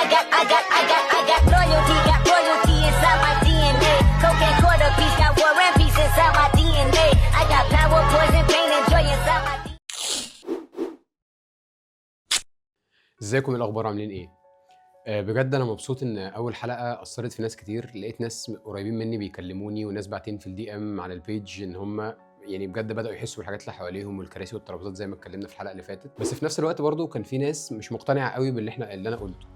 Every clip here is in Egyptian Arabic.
I got, I got, I got, I got loyalty, got royalty inside my DNA. Cocaine quarter piece, got war and peace inside my DNA. I got power, poison, pain, and joy inside my DNA. ازيكم؟ إيه الاخبار؟ عاملين ايه؟ بجد انا مبسوط ان اول حلقة اثرت في ناس كتير. لقيت ناس قريبين مني بيكلموني وناس باعتين في ال DM على ال page ان هم يعني بجد بداوا يحسوا بالحاجات اللي حواليهم والكراسي والترابيزات زي ما اتكلمنا في الحلقة اللي فاتت. بس في نفس الوقت برضو كان في ناس مش مقتنعة قوي باللي احنا اللي انا قلته،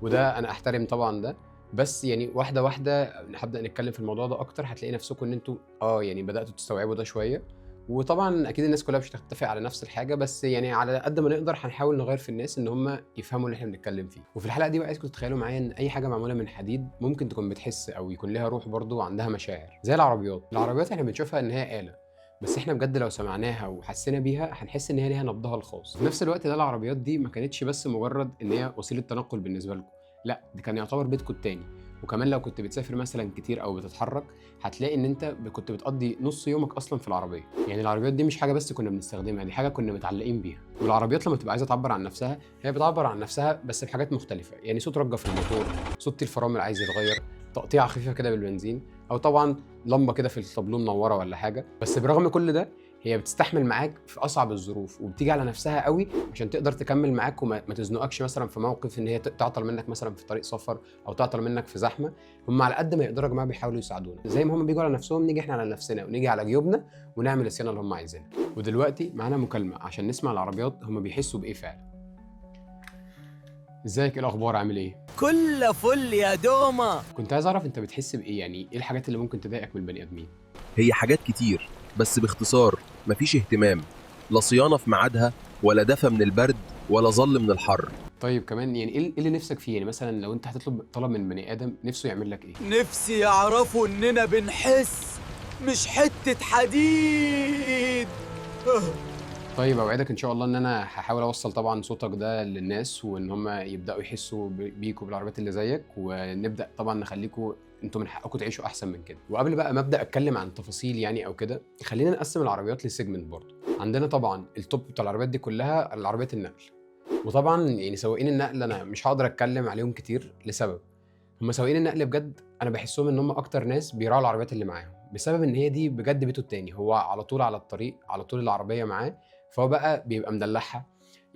وده انا احترم طبعا ده، بس يعني واحدة واحدة هبدا نتكلم في الموضوع ده اكتر. هتلاقي نفسكم ان انتوا يعني بداتوا تستوعبوا ده شويه. وطبعا اكيد الناس كلها مش هتتفق على نفس الحاجه، بس يعني على قد ما نقدر هنحاول نغير في الناس ان هم يفهموا اللي احنا بنتكلم فيه. وفي الحلقة دي بقى عايزكم تتخيلوا معايا ان اي حاجة معمولة من حديد ممكن تكون بتحس او يكون لها روح برضو وعندها مشاعر زي العربيات. العربيات احنا بنشوفها ان هي آلة، بس احنا بجد لو سمعناها وحسينا بيها هنحس ان هي ليها نبضها الخاص. في نفس الوقت ده العربيات دي ما كانتش بس مجرد ان هي وسيلة تنقل بالنسبة لكم، لا ده كان يعتبر بيتكم التاني. وكمان لو كنت بتسافر مثلا كتير او بتتحرك هتلاقي ان انت كنت بتقضي نص يومك اصلا في العربية. يعني العربيات دي مش حاجة بس كنا بنستخدمها، دي حاجة كنا متعلقين بيها. والعربيات لما تبقى عايزه تعبر عن نفسها هي بتعبر عن نفسها بس بحاجات مختلفه، يعني صوت رجه في الموتور، صوت الفرامل عايز يتغير، تقطيعه خفيفة كده بالبنزين، او طبعا لمبة كده في الطابلو منورة ولا حاجة. بس برغم كل ده هي بتستحمل معاك في اصعب الظروف وبتيجي على نفسها قوي عشان تقدر تكمل معاك وما ما تزنقكش مثلا في موقف ان هي تعطل منك مثلا في طريق سفر او تعطل منك في زحمة. هم على قد ما يقدروا يا جماعة بيحاولوا يساعدونا. زي ما هم بيجوا على نفسهم نيجي احنا على نفسنا ونيجي على جيوبنا ونعمل الصيانة اللي هم عايزينها. ودلوقتي معانا مكالمة عشان نسمع العربيات هم بيحسوا بايه فعلا. ازيك؟ ايه الاخبار؟ عامل ايه؟ كل فل يا دوما. كنت عايز اعرف انت بتحس بايه، يعني ايه الحاجات اللي ممكن تضايقك من البني ادمين؟ هي حاجات كتير، بس باختصار مفيش اهتمام، لا صيانة في ميعادها، ولا دفى من البرد، ولا ظل من الحر. طيب كمان يعني ايه اللي نفسك فيه؟ يعني مثلا لو انت هتطلب طلب من بني ادم نفسه يعمل لك ايه؟ نفسي يعرفوا اننا بنحس، مش حتة حديد. طيب اوعدك ان شاء الله ان انا هحاول اوصل طبعا صوتك ده للناس وان هم يبداوا يحسوا بيك وبالعربيات اللي زيك، ونبدا طبعا نخليكم انتوا من حقكم تعيشوا احسن من كده. وقبل بقى ما ابدا اتكلم عن تفاصيل يعني او كده، خلينا نقسم العربيات ل segment برضه. عندنا طبعا ال top بتاع العربيات دي كلها العربيات النقل، وطبعا يعني سواقين النقل انا مش هقدر اتكلم عليهم كتير لسبب، هم سواقين النقل بجد انا بحسهم ان هم اكتر ناس بيراعوا العربيات اللي معاهم، بسبب ان هي دي بجد بيته التاني، هو على طول على الطريق، على طول العربية معاه، فهو بقى بيبقى مدلعها.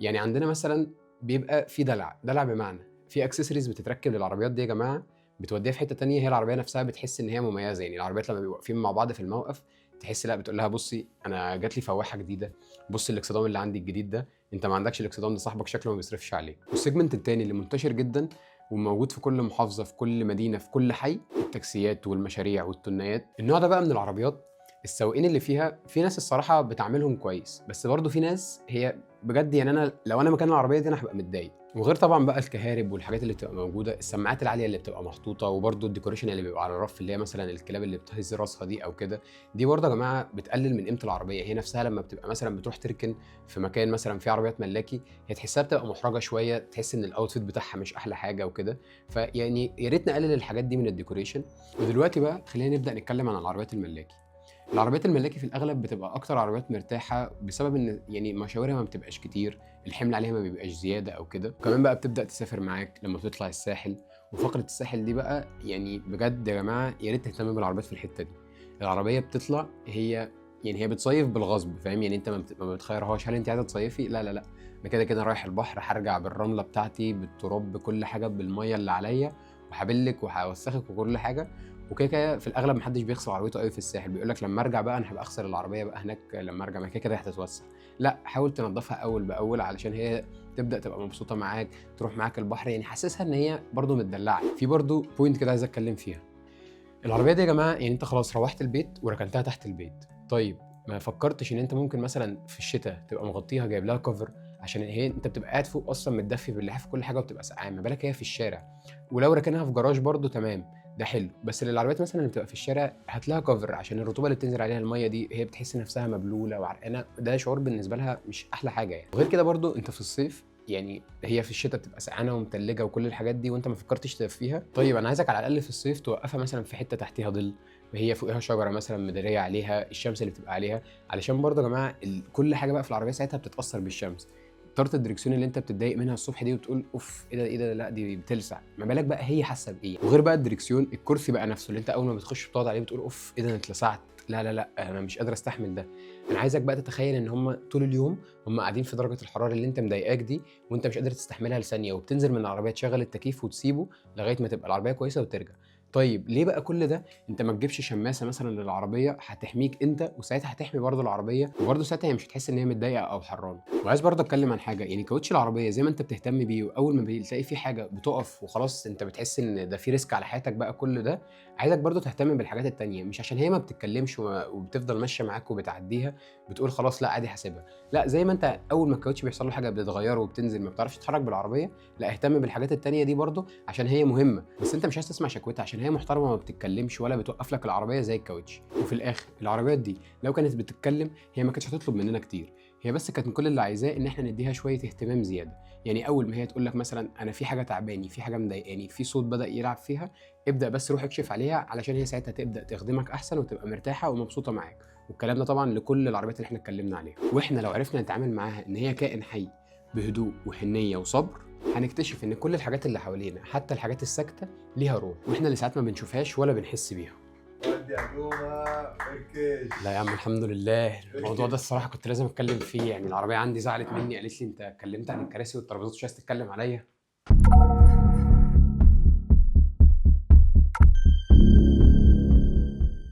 يعني عندنا مثلا بيبقى في دلع، دلع بمعنى في اكسسوارز بتتركب للعربيات دي يا جماعة بتوديها في حتة تانية، هي العربية نفسها بتحس ان هي مميزة. يعني العربيات لما بيبقوا واقفين مع بعض في الموقف تحس لا بتقول لها بصي انا جات لي فواحه جديدة، بصي الاكسدام اللي عندي الجديد ده، انت ما عندكش الاكسدام ده، صاحبك شكله ما بيصرفش عليه. وال segment التاني اللي منتشر جدا وموجود في كل محافظة، في كل مدينة، في كل حي، التاكسيات والمشاريع والتنيات. النوع ده بقى من العربيات السواقين اللي فيها في ناس الصراحة بتعاملهم كويس، بس برضه في ناس هي بجد يعني انا لو انا مكان العربية دي انا هبقى متضايق. وغير طبعا بقى الكهارب والحاجات اللي بتبقى موجودة، السماعات العالية اللي بتبقى محطوطة، وبرضه ال decoration اللي بيبقى على الرف اللي هي مثلا الكلاب اللي بتهز راسها دي او كده، دي برضه يا جماعة بتقلل من قيمة العربية. هي نفسها لما بتبقى مثلا بتروح تركن في مكان مثلا فيه عربيات ملاكي هي تحسها بتبقى محرجه شوية، تحس ان ال outfit بتاعها مش احلى حاجة وكده. فيعني يا ريت نقلل الحاجات دي من ال decoration. ودلوقتي بقى خلينا نبدا نتكلم عن العربيات الملاكي. العربيات الملاكي في الاغلب بتبقى اكتر عربيات مرتاحة بسبب ان يعني مشاويرها ما بتبقاش كتير، الحمل عليها ما بيبقاش زيادة او كده. وكمان بقى بتبدا تسافر معاك لما بتطلع الساحل، وفقره الساحل دي بقى يعني بجد يا جماعة يا ريت تهتموا بالعربيات في الحتة دي. العربية بتطلع هي يعني هي بتصيف بالغصب، فاهم؟ يعني انت ما بتخيرهاش هل انت عايزه تصيفي؟ لا لا لا، انا كده كده رايح البحر، هرجع بالرمله بتاعتي بالتراب بكل حاجة بالمية اللي عليا، وهبلك وهوسخك وكل حاجة. وكده كده في الاغلب محدش بيغسل عربيته قوي في الساحل، بيقول لك لما ارجع بقى انا هبقى اغسل العربية بقى هناك لما ارجع، ما كده كده هتتوسخ. لا، حاول تنظفها اول باول علشان هي تبدا تبقى مبسوطة معاك، تروح معاك البحر، يعني حسسها ان هي برده متدلعه. في برده point كده عايز اتكلم فيها. العربية دي يا جماعة يعني انت خلاص روحت البيت وركنتها تحت البيت، طيب ما فكرتش ان انت ممكن مثلا في الشتاء تبقى مغطيها جايب لها cover؟ عشان هي انت بتبقى قاعد فوق اصلا متدفي باللحاف كل حاجة وبتبقى سقعان، ما بالك هي في الشارع. ولو ركنها في جراج برده تمام، ده حلو، بس للعربيات مثلا اللي بتبقى في الشارع هات لها cover عشان الرطوبة اللي بتنزل عليها المية دي هي بتحس نفسها مبلوله وعرقانه، ده شعور بالنسبة لها مش احلى حاجة يعني. وغير كده برده انت في الصيف يعني هي في الشتاء بتبقى سقعانه ومتلجه وكل الحاجات دي وانت ما فكرتش تدفيها. طيب انا عايزك على الاقل في الصيف توقفها مثلا في حتة تحتها ظل، وهي فوقها شجرة مثلا مداريه عليها الشمس اللي بتبقى عليها، علشان برضه يا جماعة كل حاجة بقى في العربية ساعتها بتتاثر بالشمس. طاره الدركسيون اللي انت بتتضايق منها الصبح دي وتقول اوف ايه ده ايه ده، لا دي بتلسع، ما بالك بقى هي حاسه بايه. وغير بقى الدركسيون، الكرسي بقى نفسه اللي انت اول ما بتخش بتقعد عليه بتقول اوف ايه ده انا اتلسعت، لا لا لا انا مش قادر استحمل ده. انا عايزك بقى تتخيل ان هم طول اليوم هم قاعدين في درجه الحرارة اللي انت مضايقاك دي وانت مش قادر تستحملها لثانيه، وبتنزل من العربية تشغل التكييف وتسيبه لغاية ما تبقى العربية كويسة وترجع. طيب ليه بقى كل ده؟ انت ما تجيبش شماسه مثلا للعربية هتحميك انت، وساعتها هتحمي برضه العربية، وبرضه ساعتها هي مش هتحس ان هي متضايقة او حرانه. وعايز برضه اتكلم عن حاجه، يعني كاوتش العربية زي ما انت بتهتم بيه واول ما بتلاقي في حاجة بتقف وخلاص انت بتحس ان ده في risk على حياتك بقى كل ده، عايزك برضه تهتم بالحاجات التانية. مش عشان هي ما بتتكلمش وبتفضل ماشية معاك وبتعديها بتقول خلاص لا عادي هسيبها، لا زي ما انت اول ما الكاوتش بيحصل له حاجة بتتغيره وبتنزل ما بتعرفش تتحرك بالعربية، لا اهتم بالحاجات التانية دي برضه عشان هي مهمة. بس انت مش عايز تسمع شكوتها عشان هي محترمه ما بتتكلمش ولا بتوقف لك العربية زي الكاوتش. وفي الاخر العربيات دي لو كانت بتتكلم هي ما كانتش هتطلب مننا كتير، هي بس كانت كل اللي عايزاه ان احنا نديها شوية اهتمام زيادة. يعني اول ما هي تقول لك مثلا انا في حاجة تعباني، في حاجة مضايقاني، في صوت بدا يلعب فيها، ابدا بس روح اكشف عليها علشان هي ساعتها تبدا تخدمك احسن وتبقى مرتاحة ومبسوطة معاك. والكلام ده طبعا لكل العربيات اللي احنا اتكلمنا عليها. واحنا لو عرفنا نتعامل معاها ان هي كائن حي بهدوء وحنيه وصبر، هنكتشف ان كل الحاجات اللي حوالينا حتى الحاجات الساكته ليها روح، واحنا اللي ساعات ما بنشوفهاش ولا بنحس بيها. ودي يا دوما فركش. لا يا عم الحمد لله، الموضوع ده الصراحة كنت لازم اتكلم فيه. يعني العربية عندي زعلت مني، قالت لي انت اتكلمت عن الكراسي والترابيزات ومش عايز تتكلم عليا.